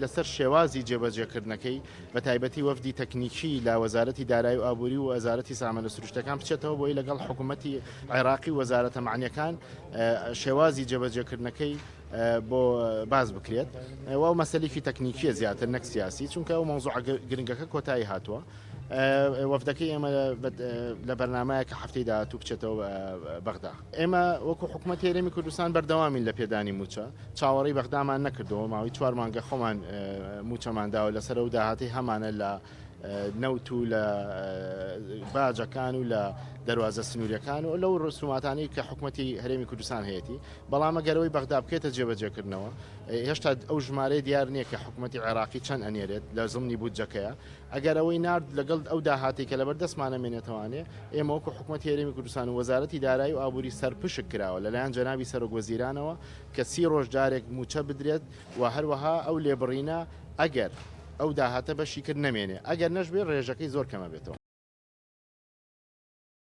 لەسەر شێوازی جێبەجێکردنەکەی، بەتایبەتی وەفدی تەکنیکی لە وەزارەتی دارایی و ئابووری و وەزارەتی سامانە سروشتیەکان بچێتەوە بۆی لەگەڵ حکوومەتی عێراقی و وەزارەتە مەعنیەکان شێوازی جێبەجێکردنەکەی بۆ باس بکرێت و ئەو مەسەلێکی تەکنیکیە زیاتر نەک سیاسی چونکە ئەو مەوزوعە گرنگەکە کۆتایی هاتووە. وەفدەکەی ئێمە لە بەرنامەیە کە هەفتەی داهاتوو بچێتەوە بەغدا. ئێمە وەکو حکومەتی هەرێمی کوردستان بەردەوامین لە پێدانی مووچە، چاوەڕێی بەغدامان نەکردەوە، ماوەی چوار مانگە خۆمان مووچەمان داوە لەسەر ئەو داهاتەی هەمانە لە نەوت و لە باجەکان و لە دەروازە سنووریەکان و لەو ڕسوماتانەی کە حکومەتی هەرێمی کوردستان هەیەی، بەڵام ئەگەر ئەوەی بەغدا بکرێتە جێبەجێکردنەوە هێشتا ئەو ژمارەیە دیار نییە کە حکومەتی عێراقی چەند ئەنێرێت لە زمنی بودجەکەیە. ئەگەر ئەوەی نارد لەگەڵ ئەو داهاتەی کە لەبەر دەستمانە مێنێتەوانێ، ئێمە وەکو حکومەتی هەرێمی کوردستان و وەزارەتی دارایی و ئابووری سەرپشک کراوە لەلایەن جەنابی سەرۆک وەزیرانەوە کە سی ڕۆژ جارێک مووچە بدرێت و هەروەها ئەو لێبڕینە ئەگەر ئەو داهاتە بەشی کرد نەمێنێ ئەگەر نەشبێ ڕێژەکەی زۆر کەمەبێتەوە.